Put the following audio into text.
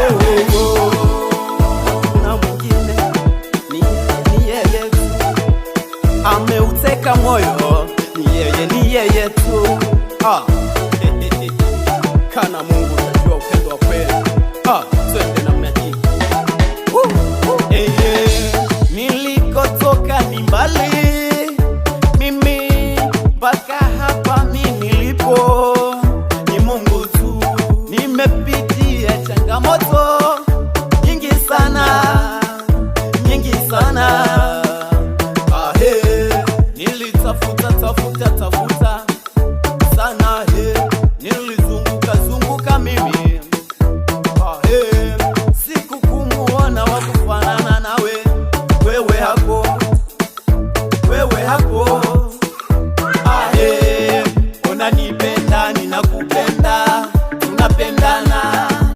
Oh, oh. Hakuna mwingine, ni yeye tu ameuteka moyo, ni yeye tu ah.